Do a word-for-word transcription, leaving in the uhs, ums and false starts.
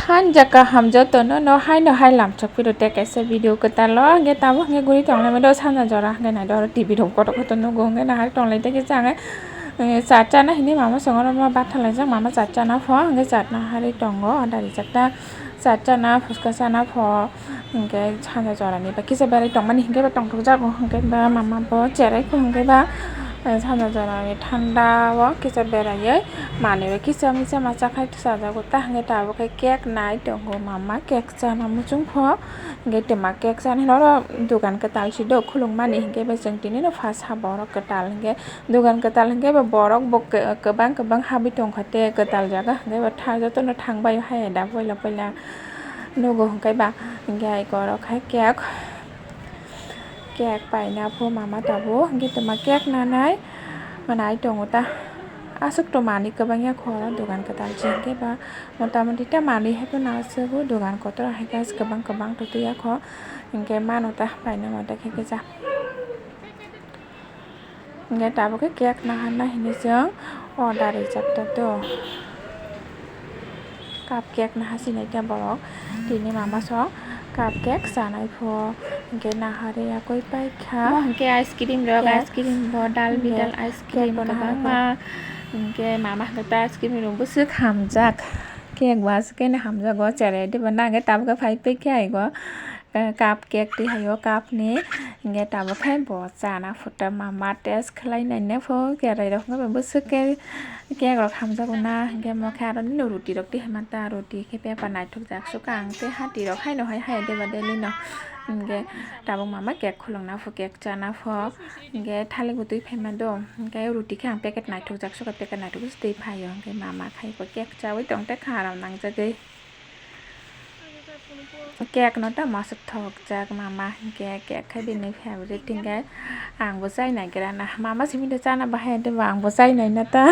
Hanjak kaham jotono no haino hai lamchok phiro tei kaisa video kwtal o hwnkhe tabuk hwnkhe guri tonglai mani o sanja jora hwnkhe naidi oro T V rok kotor kotor nugo hwnkhe nahar tonglai tei kisa hwnkhe, eh, cha chana hinwi mama songoro ma bathalaijak mama cha chana pho hwnkhe cha nahari tongo o darijak ta cha chana phuska chana pho hwnkhe sanja jorani ba kisa berai tongmani hwnkhe ba tongthokjago hwnkhe ba mama bo cherai pho hwnkhe ba, eh, sanja jorani thanda o kisa beraiwi manwi kisa misa ma chakhai. Chajago ta hwnkhe tabuk khe cake nai tongo mama, cake chana muchung pho hwnkhe twma cake chana hino oro dogan kwtal si do khulukmani hwnkhe bai chwng tini no first ha borok kwtal hwnkhe dogan kwtal hwnkhe bo borok bo kwbang kwbang habwi tongkha tei kwtal jaga hwnkhe bo jotono thangbai hai da poila poila nugo hwnkhe ba hwnkhe oro khe cake. Cake paina pho mama tabuk hwnkhe twma cake nanai manai tongo ta. Aswk to manwi kwbangya kho oro dogan kwtal se hwnkhe ba motamoti ta manwi hai phano aswk o dogan kotor hai khe kwbang kwbang to twiya kho hwnkhe mano ta paina mata khe kisa. Hwnkhe tabuk khe cake naharna hinwi chwng order rijak ta do. Cup cake naha sinai ta borok tini mama song cup cake chanai pho hwnkhe naharwi yakwi paikha. Hwnkhe ice cream rok, ice cream bo dal bidal ice cream kwbangma hwnkhe mama hwnkhe ta ice cream rok bwswk hamjak cake bo aswk khe hamjago cherai diba na hwnkhe tabuk khe phai paikha ego. Cup cake twi hai o cup ni hwnkhe tabuk khe bo chana phuto mama test khlai naina pho cherai rok hwnkhe bwswk khe cake rok hamjago na hwnkhe omo khe aro nini roti rok twi hamya ta roti khe bebak naithok jak swkang tei hati rok haino hai haya deba daily no hwnkhe tabuk mama cake khulukna pho cake chana pho hwnkhe thalik bo twi phaima do hwnkhe roti khe ang packet naithok jak swkang packet naithok twi phai o hwnkhe mama khai bo cake chawi tong tei kha aro nangjagwi. Cake no tamo aswk thokjak mama hwnkhe cake khe bini favorite hwnkhe ang bo chai naigra na mama simi de chana bahai hwnkhe bo ang bo chai nai na ta